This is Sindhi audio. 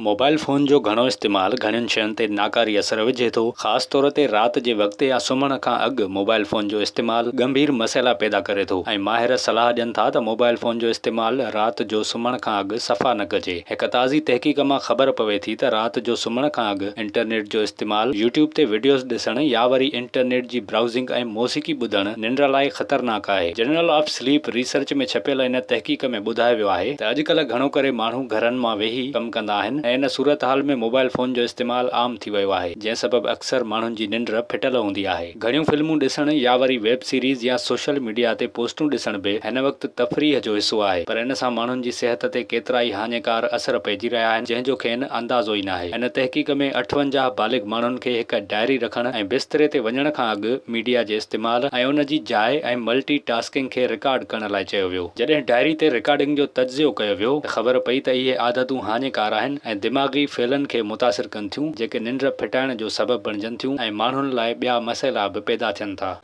موبائل فون جو گهڻو استعمال گهڻين شين تي ناڪاري اثر وجهي ٿو، خاص طور تي رات جي وقت يا سمهڻ کان اڳ موبائل فون جو استعمال ڳنڀير مسئلا پيدا ڪري ٿو ۽ ماهر صلاح ڏين ٿا ته موبائل فون جو استعمال رات جو سمهڻ کان اڳ صفا نه ڪجي. هڪ تازي تحقيق مان خبر پوي ٿي ته رات جو سمهڻ کان اڳ انٽرنيٽ جو استعمال، يوٽيوب تي وڊيوز ڏسڻ يا وري انٽرنيٽ جي برائوزنگ ۽ موسيقي ٻڌڻ ننڊ لاء خطرناڪ آهي. جرنل آف سليپ ريسرچ ۾ ڇپيل ان تحقيق ۾ ٻڌايو ويو آهي ته اڄڪلهه گهڻو ڪري ماڻهو گهرن مان ويهي ڪم ڪندا آهن ۽ ان صورتحال ۾ موبائل فون جو استعمال عام ٿي ويو آهي جنهن سبب اڪثر ماڻهن جي ننڊ ڦٽل هوندي آهي. گهڻيون فلمون ڏسڻ يا وري ويب سيريز يا سوشل ميڊيا تي پوسٽون ڏسڻ به هن وقت تفريح جو حصو آهي پر ان سان ماڻهن جي صحت تي ڪيترائي هاڃيڪار اثر پئجي رهيا آهن جنهن جو کين اندازو ئي ناهي. ان تحقيق ۾ 58 بالغ ماڻهن کي هڪ ڊائري رکڻ ۽ بستري تي وڃڻ کان اڳ ميڊيا جي استعمال ۽ ان جي جاء ۽ ملٽي ٽاسڪنگ کي رڪارڊ ڪرڻ لاء چيو ويو. جڏهن ڊائري تي رڪارڊنگ جو تجزيو ڪيو ويو ته خبر پئي ته اهي عادتون هاڃيڪار آهن ۽ دماغي فعلن کي متاثر ڪن ٿيون جيڪي ننڊ ڦٽائڻ جو سبب بڻجن ٿيون ۽ ماڻهن لاء ٻيا مسئلا به پيدا ٿين ٿا.